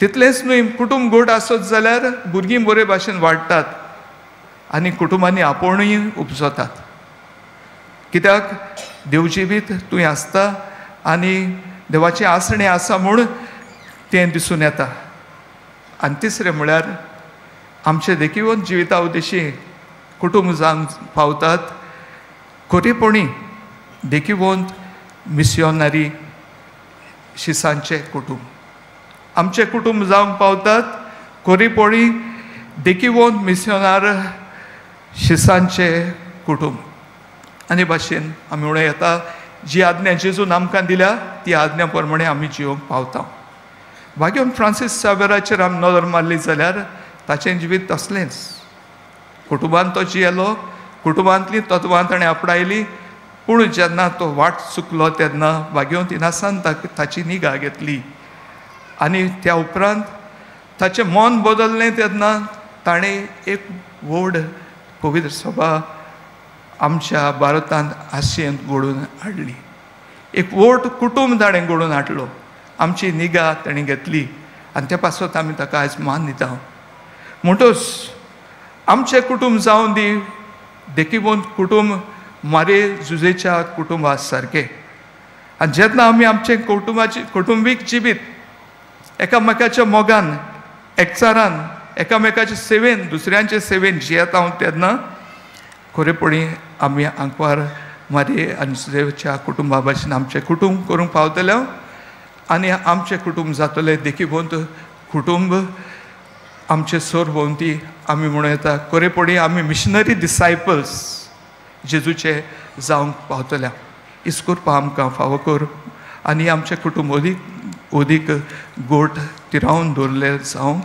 तितलेंच न्हय, कुटुंब गोड आसत जाल्यार भुरगीं बरे भाशेन वाडटात आनी कुटुंबांनी आपोवणूय उपजतात. कित्याक देव जिवीत तूं आसता आनी देवाचें आसणें आसा म्हूण तें दिसून येता. आनी तिसरें म्हळ्यार आमचे देखीवन जिविता उद्देशी कुटुंब जावंक पावतात खरेपणी देखीवंत मिसियोनरी शिसांचें कुटुंब. आमचें कुटुंब जावंक पावतात खरेपणी देखीवंत मिसियोनार शिसांचें कुटुंब. आनी भाशेन आमी म्हणूं येता जी आज्ञा जेजून आमकां दिल्या ती आज्ञा प्रमाणे आमी जिवंक पावता. भाग्यवंत फ्रांसीस सावेराचेर आमी नदर मारली जाल्यार ताचें जिवीत तसलेंच. कुटुंबांत तो जियेलो, कुटुंबांतलीं तत्वां ताणें आपणायली, पूण जेन्ना तो वाट चुकलो तेन्ना भाग्यवंत इनासान ताची निगा घेतली आनी त्या उपरांत ताचें मन बदल्लें. तेन्ना ताणें एक व्हड पवित्र सभा आमच्या भारतांत आशेंत घडोवन हाडली. एक व्हड कुटुंब ताणें घडोवन हाडलो, आमची निगा ताणें घेतली आनी त्या पासत आमी ताका आयज मान दिता. म्हणटच आमचें कुटुंब जावन दी देखीवंत कुटुंब मारे जुजेच्या कुटुंबा सारकें. आनी जेन्ना आमी आमचें कुटुंबाची कुटुंबीक जिवीत एकामेकाच्या मोगान, एकचारान, एकामेकाचे सेवेन, दुसऱ्यांचे सेवेन जियेता हांव तेन्ना खरेपणी आमी आंकवार मारे आनी जुजेच्या कुटुंबा भाशेन आमचें कुटुंब करूंक पावतले आनी आमचें कुटुंब जातलें देखीवंत कुटुंब. आमचे सरभोंवती आमी म्हणूं येता खरेपणी आमी मिशनरी डिसायपल्स जेजूचे जावंक पावतल्या. इस्कुर्पा आमकां फावो कर आनी आमचें कुटुंब अदीक अदीक गोट तिरावन दवरलें जावं.